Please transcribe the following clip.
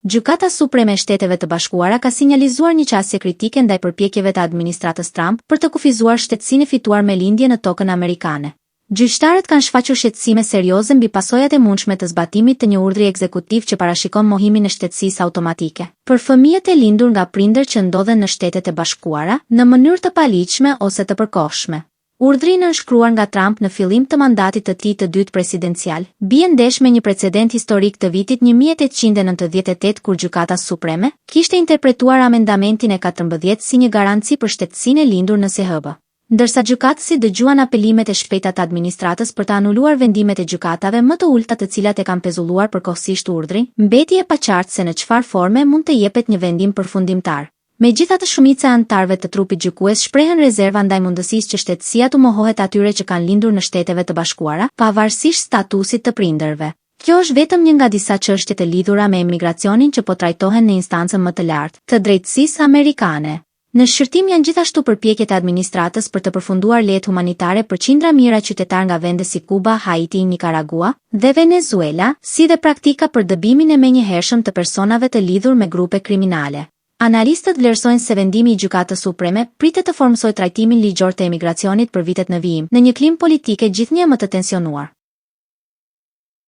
Gjykata Supreme e Shteteve të Bashkuara ka sinjalizuar një qasje kritike ndaj përpjekjeve të administratës Trump për të kufizuar shtetësinë e fituar me lindje në tokën amerikane. Gjyqtarët kanë shfaqur shqetësime serioze mbi pasojat e mundshme të zbatimit të një urdhri ekzekutiv që parashikon mohimin e shtetësisë automatike për fëmijët e lindur nga prindër që ndodhen në Shtetet e Bashkuara në mënyrë të paligjshme ose të përkohshme. Urdhri i nënshkruar nga Trump në fillim të mandatit të tij të dytë presidencial, bie ndesh me një precedent historik të vitit 1898 kur Gjykata Supreme kishte interpretuar amendamentin e 14 si një garanci për shtetësinë e lindur në SHB. Ndërsa gjykatësit dëgjuan apelimet e shpejta të administratës për të anuluar vendimet e gjykatave më të ulëta të cilat e kanë pezulluar përkohësisht urdhrin, mbeti e paqartë se në çfarë forme mund të jepet një vendim përfundimtar. Megjithatë shumica e anëtarëve të trupit gjykues shprehën rezerva ndaj mundësisë që shtetësia t'u mohohet atyre që kanë lindur në Shteteve të Bashkuara, pavarësisht statusit të prindërve. Kjo është vetëm një nga disa çështje të lidhura me emigracionin që po trajtohen në instancën më të lartë të drejtësisë amerikane. Në shqyrtim janë gjithashtu përpjekjet e administratës për të përfunduar lejet humanitare për qindra mijëra qytetarë nga vende si Kuba, Haiti, Nikaragua dhe Venezuela, si dhe praktika për dëbimin e menjëhershëm të personave të lidhur me grupe kriminale. Analistët vlerësojnë se vendimi i Gjykatës Supreme pritet të formësojë trajtimin ligjor të emigracionit për vitet në vijim, në një klimë politike gjithnjë e më të tensionuar.